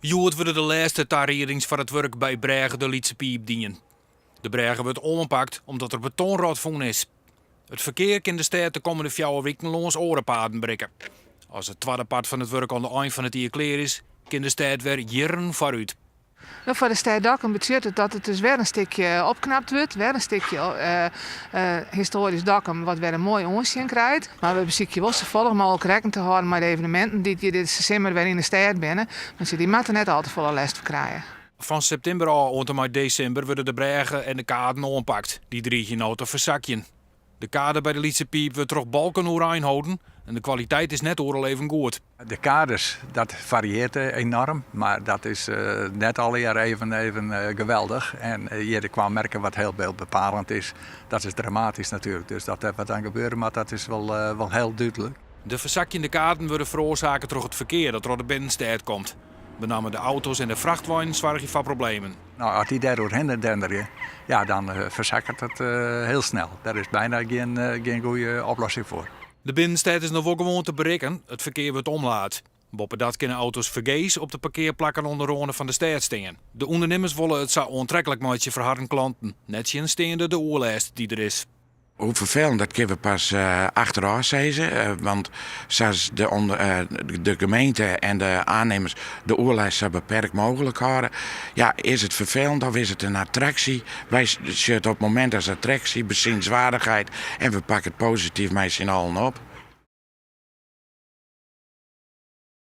Hjoed wurde de lêste tariedings foar it wurk by brêge De Lytse Piip dien. De brêge wurdt oanpakt omdat der betonrot fûn is. It ferkear kin de stêd de kommende fjouwer wiken lâns oare paden berikke. As it twadde part fan it wurk oan de ein fan it jier klear is, kin de stêd wer jierren foarút. No, foar de stêd Dokkum betsjut it dat it dus wer in stikje opknapt wurdt, wer in stikje histoarysk Dokkum wat wer in moai oansjen krijt. Mar we besykje wol safolle mooglik rekken te hâlden mei de eveneminten dy't hjir dizze simmer wer yn de stêd binne, want dy moatte net al te folle lêst fan krije. Fan septimber ôf oant en mei desimber wurde de brêge en de kaden oanpakt. Dy driigje no te fersakjen. De kade by de Lytse Piip wurdt troch balken oerein holden en de kwaliteit is net oeral even goed. De kades, dat farieart enoarm, mar dat is net allegear even even geweldich. En hjir kwa merken wat hiel byldbepalend is, dat is dramatysk natuerlik. Dus dat der wat oan gebeure moat, dat is wol wol hiel dúdlik. De fersakjende kaden wurde feroarsake troch it ferkear dat troch de binnenstêd komt. Benammen de auto's en de frachtweinen soargje foar problemen. No, as dy dêr oerhinne denderje, ja, dan fersakket it hiel snel. Dêr is byna gjin gjin goede oplossing foar. De binnenstêd is noch wol gewoan te berikken, it ferkear wurdt omlaat. Boppedat kinne auto's fergees op de parkearplakken oan de râne fan de stêd stean. De ûndernimmers wolle it sa oantreklik meitsje foar harren klanten, nettsjinsteande de oerlêst dy't der is. Hoe ferfelend, dat kinne we pas achterôf sizze. Want sa's de, de gemeente en de oannimmers de oerlêst sa beperkt mooglik hâlde, ja, is it ferfelend of is it in attraksje? Wy sjogge it op it momint as attraksje, bezienswaardigheid en we pakke it posityf mei syn allen op.